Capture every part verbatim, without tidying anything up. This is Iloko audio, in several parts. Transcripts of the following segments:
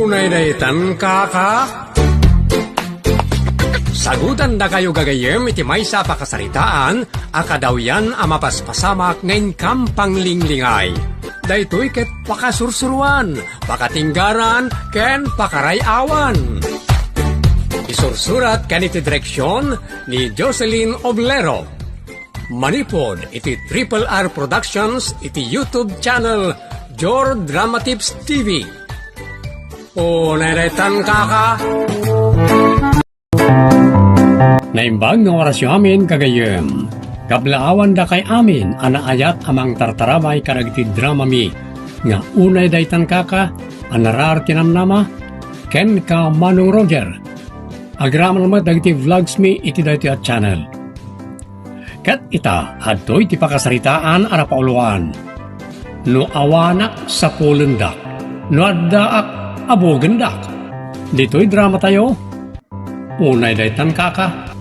Unay daytan, kaka? Sagutandakayo gagayyem iti maysa a pakasaritaan a kadawyan a mapaspasamak nga inkam panglinglingay. Daytoy ket pakasursuruan, pakatinggaran, ken pakaray-awan. Isursurat ken iti direksion ni Jocelyn Oblero. Manipud iti Triple R Productions iti YouTube channel Jor Drama Tips T V. Unay daytan, kaka? Naimbag nga orasyo amin, gagayyem. Kablaawandakay amin a naayat a mangtartarabay kadagiti dramami nga Unay daytan, kaka, a narar ti namnama, ken ka Manong Roger. Agraman met dagiti vlogs mi iti daytoy a channel. Ket ita, adtoy ti pakasaritaan a napauluan. No awanak, sapulendak. No addaak, abugendak. Ditoy dramatayo, Unay daytan, kaka.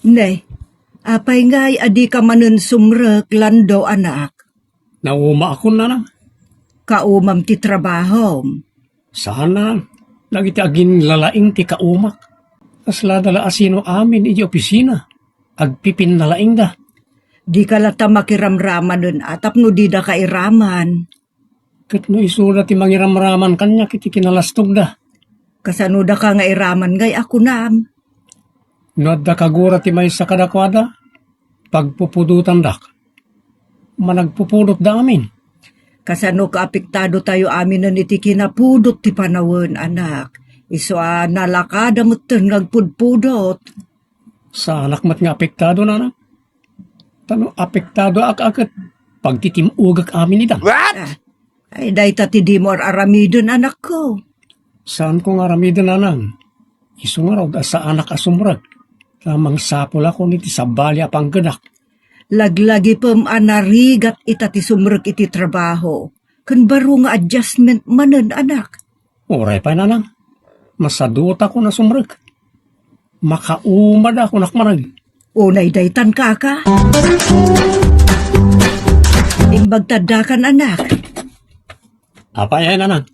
Ne, apay ngay a dika manen sumrek, Lando, anak? Naumaakon, nanang. Kaumam ti trabahom? Saan, nanang. Dagiti aginlalaing ti kaumak. Kaslada la a sino amin iti opisina. Agpipinnalaingda. Dika latta makiramramanen a tapno didaka iraman. Ket no isula ti mangiramraman kaniak iti kinalastogda. Kasano daka nga iraman ngay a kunam? No adda kagura ti maysa kadakuada, pagpupudotandak. Managpupudotda amin. Kasano kaapektado tayo aminen iti kinapudot ti panawen, anak? Isu a nalakada metten nga agpudpudot. Saanak met nga apektado, nanang. Ta no apektadoak a ket pagtitim-ogek amin idan. What? Ah, ay, dayta ti dimo ar-aramiden, anakko. Saanko nga aramiden, nanang. Isu ngarud a saanak a sumrek. Ta mangsapulakon iti sabali a panggedak. Laglagipem a narigat ita ti sumrek iti trabaho. Ken baro nga adjustment manen, anak. Uray pay, nanang. Masadutakon a sumrek. Makaumada kunak manag. Unay daytan, kaka. Imbag taddakan, anak. Apay, nanang?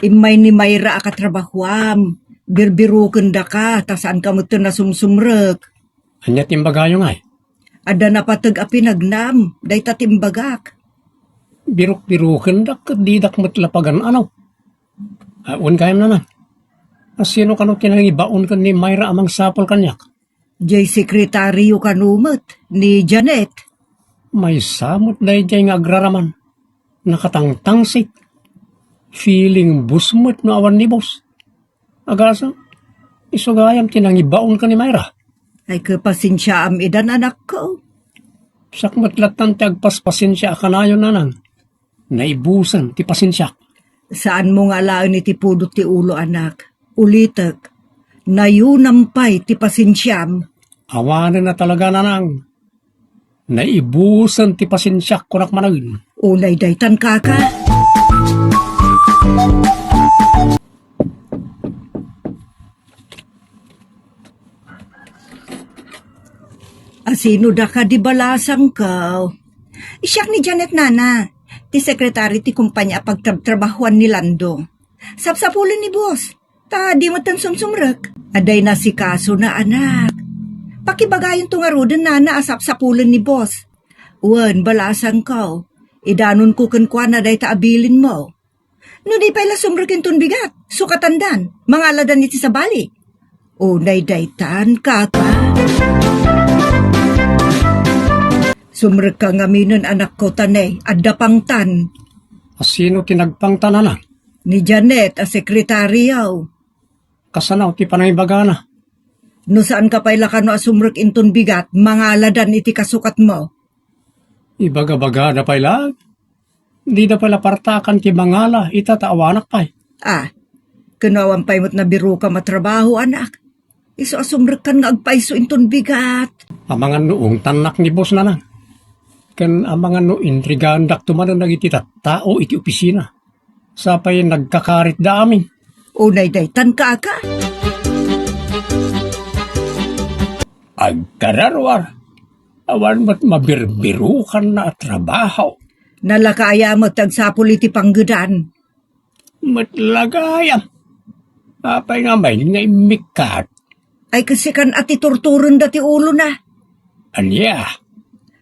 Immay ni Mayra a katrabahuam. Birbirukendaka, ta saanka metten a sumsumrek. Ania ti imbagayo ngay? Adda napateg a pinagnam, dayta ti imbagak. Birukbirukendak ket didak met la pagan-ano. Ah, wen gayam, nanang. A, sino kano ti nangibaon ken ni Mayra a mangsapul kaniak? Jay sekretario kano met, ni Janet. Maysa met dayjay nga agraraman. Nakatangtangsik. Feeling boss met no awan ni boss. Agasem, isu gayam ti nangibaon ken ni Mayra. Ay, kapasensiaam idan, anakko. Siak met lattan ti agpaspasensia a kanayon, nanang. Naibusen ti pasensiak. Saanmo nga alaen iti pudot ti ulo, anak. Ulitek, nayunam pay ti pasensiam. Awanen a talaga, nanang. Naibusen ti pasensiak, kunak manen. Unay daytan, kaka. A, sino daka di balasangko? Siak ni Janet, nana. Ti sekretari ti kumpanya a pagtrabtrabahuan ni Lando. Sapsapulen ni boss. Ta di metten sumsumrek. Adda inasikasona, anak. Pakibagayonto ngaruden, nana, a sapsapulen ni boss. Wen, balasangko. Idanonko kenkuana dayta a bilinmo. No di pay la sumrek inton bigat, sukatandan, mangaladan iti sabali. Unay daytan, kaka. Sumrekka ngaminen, anakko, ta ne, adda pangtan. A, sino ti nagpangtan, nanang? Ni Janet a sekretario. Kasano ti panangibagana? No saanka pay la kano a sumrek inton bigat, mangaladan iti kasukatmo. Ibagabagada pay la? Dida pay la partakan ti mangala, ita ta awanak pay. Ah, ken no awan pay met nabirokam a trabaho, anak. Isu a sumrekkan nga agpayso inton bigat. Amangan no ungtannak ni boss, nanang. Ken amangan no intrigaandakto manen dagiti tattao iti opisina. Sapay nagkakaritda amin. Unay daytan, kaka. Agkararwar, awan met mabirbirukanna a trabaho. Nalaka aya met ti agsapul iti panggedan. Met la gayam. Apay ngamin nga immikkat? Ay, kasikan a ti turturenda ti ulona. Ania?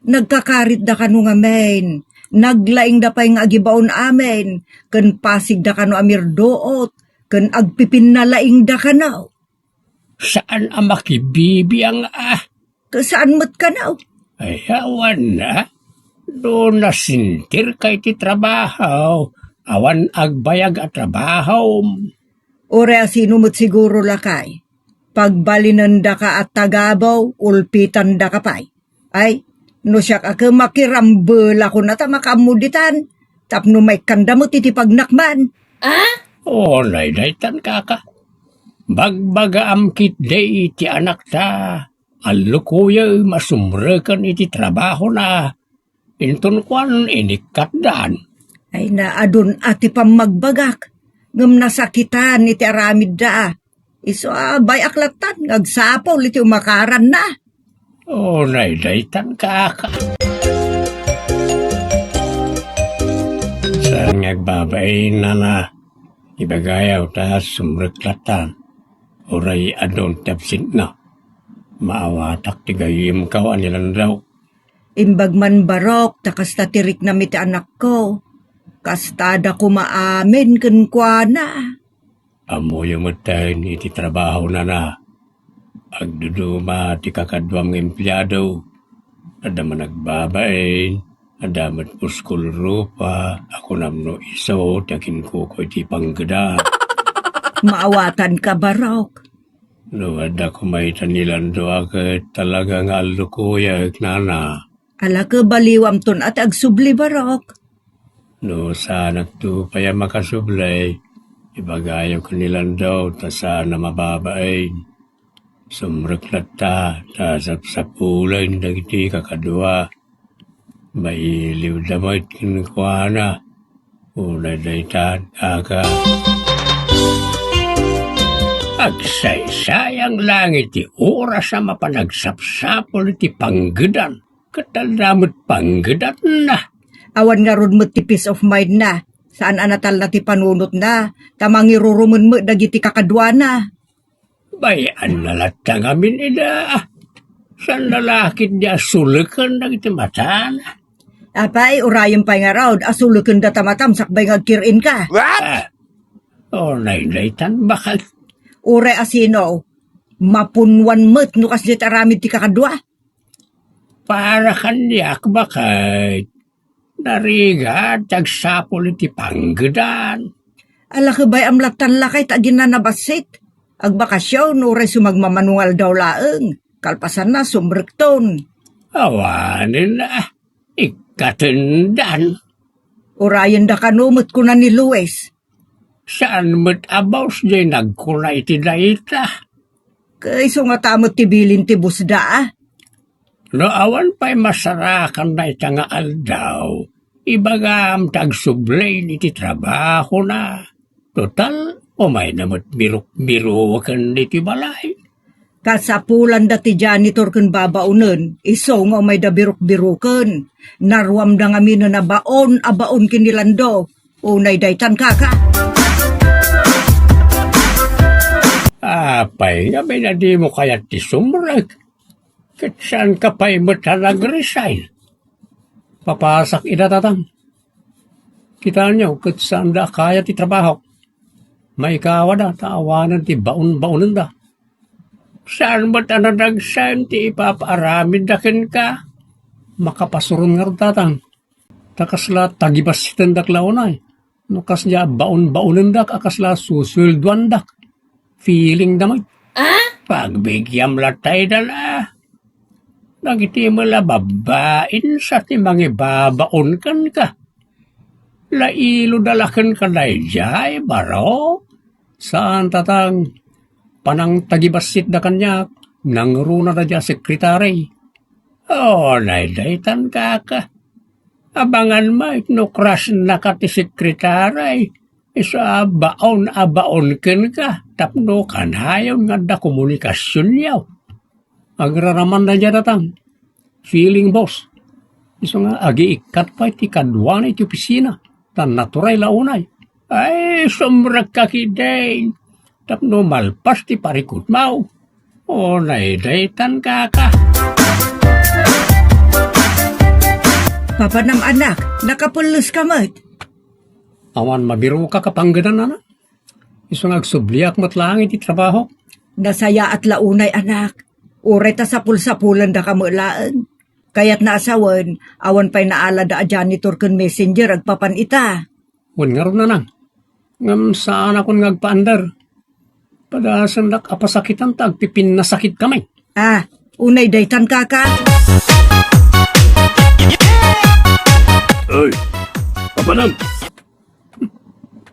Nagkakaritda kano ngamin. Naglaingda pay nga agibaon amin. Ken pasigda kano a mirduot. Ken agpipinnalaingda kano. Saan a makibibiang a? Ket saan met kano? Ay, awan na. No nasintirka iti trabaho, awan agbayag a trabaho. Uray a sino met siguro, lakay. Pagbalinendaka a tagabaw, ulpitandaka pay. Ay, no siak a ket makirambelakon a ta makaammo ditan, tapno maikkanda met iti pagnakman. Ah? O, naydaytan, kaka. Bagbagaam ketdi iti anakta, allukoyem a sumreken iti trabahona, inton kuan, inikkatdan. Ay, naadun a ti pammagbagak, ngem nasakitan iti aramidda. Isu a bay-ak lattan nga agsapul iti umakaranna. O, naydaytan, kaka. Saan nga agbabain, nana? Ibagayo ta sumrek lattan. Uray adun ti absentna. Maawatak ti gayyemko a ni Landaw. Imbag man, Barok, ta kasta ti riknam iti anakko. Kastada koma amin kenkuana. Ammoyo metten iti trabahonana. Agduduma ti kakaduam nga empleado. Adda man agbabain, adda met puskol rupa, a kunam no isu ti akinkuko iti panggedan. Maawatanka, Barok. No adda koma ita ni Lando a ket talaga nga allukoyek, nana. Ala, ket baliwamton a ti agsubli, Barok. No saanakto pay a makasubli, ibagayo ken ni Lando ta saan a mababain. Sumrek latta ta sapsapulen dagiti kakadua. Mailiwda met kenkuana. Unay daytan, aga. Agsaysayang lang iti oras a mapan agsapsapul iti panggedan. Ket adda met panggedanna. Awan ngarud met ti peace of mind na. Saan a natalna ti panunotna, ta mangirurumen met dagiti kakaduana. Bay-anna latta ngamin ida. Saan la ketdi a suleken dagiti matana? Apay, urayen pay ngarud a sulekenda ta matam sakbay nga agkir-inka. What? Ah. O, naydaytan, bakal. Uray a sino, mapunwan met no kasdiay ti aramid ti kakadua. Para kaniak, baket, narigat ti agsapul iti panggedan. Ala, ket bay-am lattan, lakay, ta aginana bassit. Agbakasyon, uray sumagmamano nga aldaw laeng. Kalpasanna, sumrekton. Awanen, ah, ikkatendan. Urayenda kano met, kuna ni Luis. Saan met a boss diay nagkuna iti dayta? Ket isu ngata met ti bilin ti bossda, a? No awan pay masarakan dayta nga aldaw, ibagam ta agsubli iti trabahona. Total, umayna met birukbiruken iti balay. Kasapulanda ti janitor ken babaonen, isu nga umayda birukbiruken. Naruamda ngaminen a baon a baon ken ni Lando. Unay daytan, kaka. Apay, ngamin a dimo kayat ti sumrek? Ket saanka pay met a nag-resign? Papasak ida, tatang. Kitaenyo, ket saanda a kayat ti trabaho. Maikawada ta awanen ti baon-baonenda. Saan met a nadagsen ti ipapaaramidda kenka? Makapasuron ngarud, tatang. Ta kasla tagibassitendak la unay. No kasdiay a baon-baonendak a kasla susueldoandak. Feelingda met. Ah? Pagbigyam latta ida la. Dagiti met la babbain sa ti mangibabaon kenka. Lailoda la kenka daydiay, baro? Saan, tatang. Panangtagibassitda kaniak, nangruna daydiay a sekretari. O, naydaytan, kaka. Abangan met no krasnaka ti sekretari. Isu a baon a baon kenka tapno kanayon nga adda komunikasionyo. Agraraman daydiay, tatang. Feeling, boss. Isu nga agiikkat pay ti kaduana iti opisina. Ta natural la unay. Ay, sumrekka ketdin. tapno malpas ti parikutmaw. Unay daytan, kaka. Papanam, anak, nakapullos ka met. Awan mabiruka a panggedan, anak. Isu nga agsubliak met laeng iti trabaho. Nasayaat la unay, anak. Uray ta sapul-sapulendaka met laeng. Kayatna a sawen, awan pay naalada a janitor ken messenger agpapan ita. Wen ngarud, nanang. Ngem saanakon nga agpaandar. Padasendak a pasakitan ta agpipinnasakitka met. Ah, unay daytan, kaka. Ay, papanam.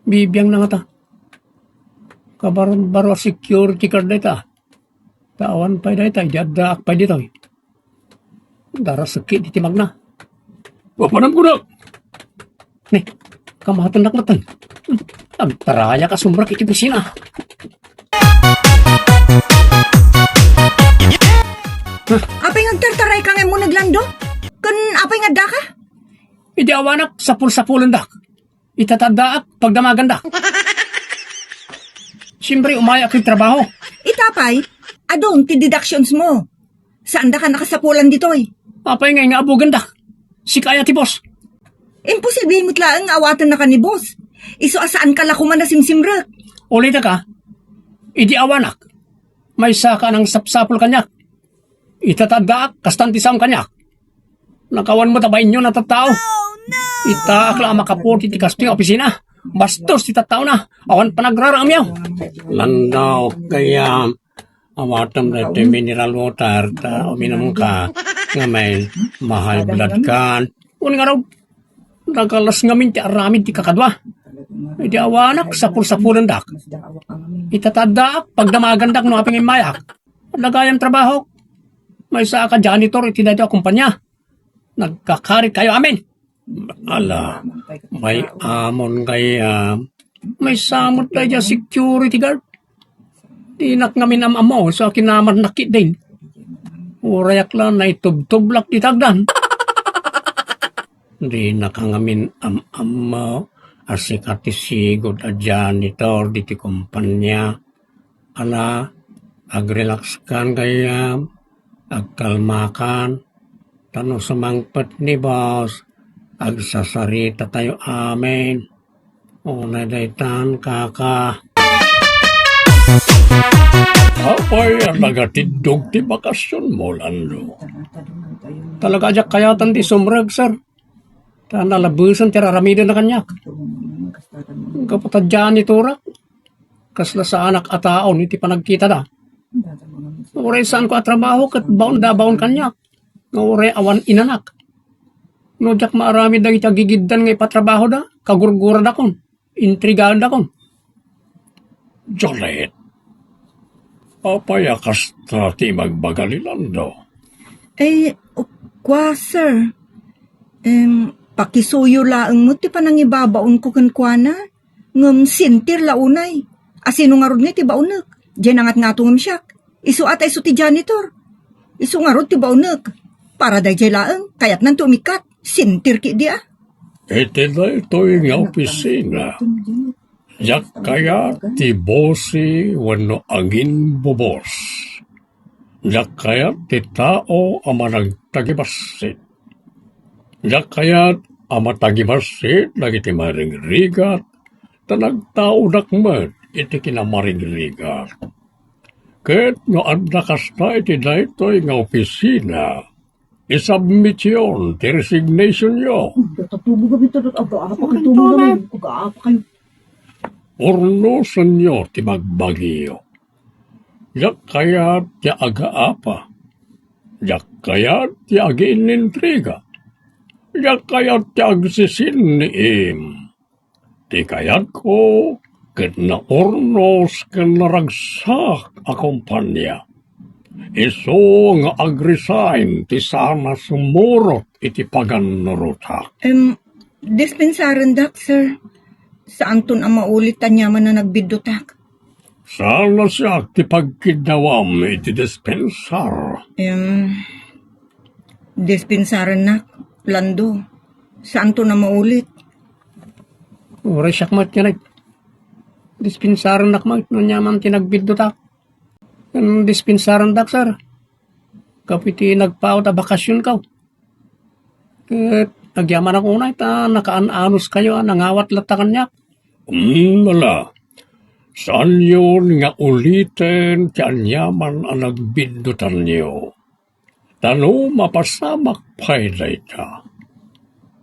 Bibiang na ngata. Kabaro-baro a security guard dayta. Ta awan pay dayta, idi addaak pay ditoy. Darasekki iti magna. Papanam kunak. Ni, kamatennak metten. Agtarayak a sumrek iti opisina. Apay nga agtartarayka nga immuneg, Lando? Ken apay nga addaka? Idi awanak, sapul-sapulendak. Ita ta addaak, pagdamagandak. Siyempre, umayak iti trabaho. Ita pay, adun ti deductions mo. Saandaka nakasapulan ditoy. Apay ngay nga abugendak? Sika aya ti boss. Imposible met laeng nga awatennaka ni boss. Isu a saanka la koma a simsimrek. Ulitaka, idi awanak, maysaka a nangsapsapul kaniak. Ita ta addaak, kastan ti saom kaniak. Nakawan met a bainyo a tattao. Itaak la a makapuot iti kastoy nga opisina. Bastos ti tattaona. Awan panagraraamyo. Lando, gayam. Awatem daytoy mineral water ta uminumka. Ngamin, ma-high blood kan. Wen ngarud, nagalas ngamin ti aramid ti kakadua. Idi awanak, sapul-sapulendak. Ita ta addaak, pagdamagandak no apay nga immayak. Adda gayam trabahok. Maysaak a janitor iti daytoy a kompania. Nagkakaritkayo amin. Ala, may amon gayam. Maysa met daydiay a security guard. Dinak ngamin am-ammo, sa kinamannak ketdin. Urayak la naitubtublak dita agdan. Dinaka ngamin am-ammo a sika ti sigud a janitor diti kompania. Ala, agrelaxkan gayam, agkalmakan, ta no sumangpet ni boss, agsasaritatayo amin. Unay daytan, kaka. Apay a nagatiddog ti bakasionmo, Lando? Talaga, diak kayatan ti sumrek, sir. Ta nalabesen ti ar-aramiden a kaniak. Gapu ta janitor-ak. Kasla saanak a taon iti panagkitada. Uray saanko a trabaho ket baonda a baon kaniak. Nga uray awan inanak. No diak maaramid dagiti agigiddan nga ipatrabahoda, kagurguradakon, intrigaendakon. Janet, apay a kasta ti imbaga ni Lando? Ay, kua, sir. Em, pakisuyo laeng met ti panangibabaonko kenkuana. Ngem sentir la unay. A sino ngarud ngay ti baonek? Diay nangatngatongem siak. Isu a ta isu ti janitor. Isu ngarud ti baonek. Para daydiay laeng, kayatnan ti umikkat. Sentir ketdi a. Iti daytoy nga opisina, diak kayat ti bosi wenno aginbobos. Diak kayat ti tao a managtagibassit. Diak kayat a matagibassit dagiti marigrigat, ta nagtaodak met iti kinamarigrigat. Ket no adda kasta iti daytoy nga opisina, isubmityon ti resignationyo. Datatubo kami ta dat-, aga-apa kayo, tumo namin. Aga-apa kayo. Urnosenyo ti bagbagiyo. Diak kayat ti aga-apa. Diak kayat ti agiinnintriga. Diak kayat ti agsisinniim. Ti kayatko ket naurnos ken naragsak a kompania. Isu nga agresign ti saan a sumurot iti pagannurotak. Em, dispensarendak, sir. Saanton a maulit aniaman a nagbiddutak. Saan a siak ti pagkiddawam iti dispensar. Em, dispensarennak, Lando. Saanton a maulit. Uray siak met, Janet. Dispensarennak man no aniaman ti nagbiddutak. Ken dispensarendak, sir, gapu iti nagpaut a bakasionkaw. Ket agyamanak unay ta nakaan-anuskayo a nangawat latta kaniak. Hmm, ala. Saanyon nga uliten ti aniaman a nagbiddutanyo. Ta no mapasamak pay dayta,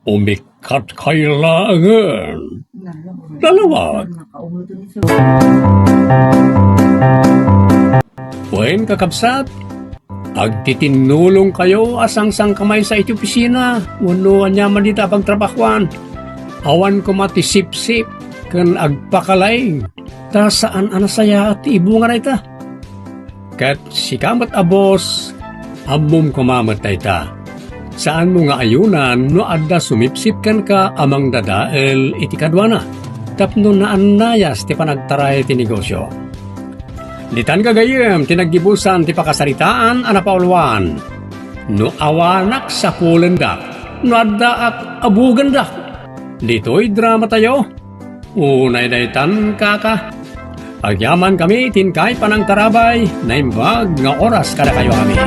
umikkatkay laengen. Nalawag. Wen, kakabsat, agtitinnulongkayo a sangsangkamaysa iti opisina wenno aniaman dita a pagtrabahoan. Awan koma ti sipsip ken agpakalaing, ta saan a nasayaat ti ibunga dayta. Ket sika met a boss, ammom koma met dayta. Saanmo nga ayonan no adda sumipsip kenka a mangdadael iti kaduana tapno naannayas ti panagtaray ti negosyo. Ditan gagayyem ti naggibusan ti pakasaritaan a napauluan. No awanak, sapulendak. No addaak, abugendak. Ditoy dramatayo. Unay daytan, kaka. Agyamankami ti inkay panangtarabay, naimbag nga oras kadakayo amin.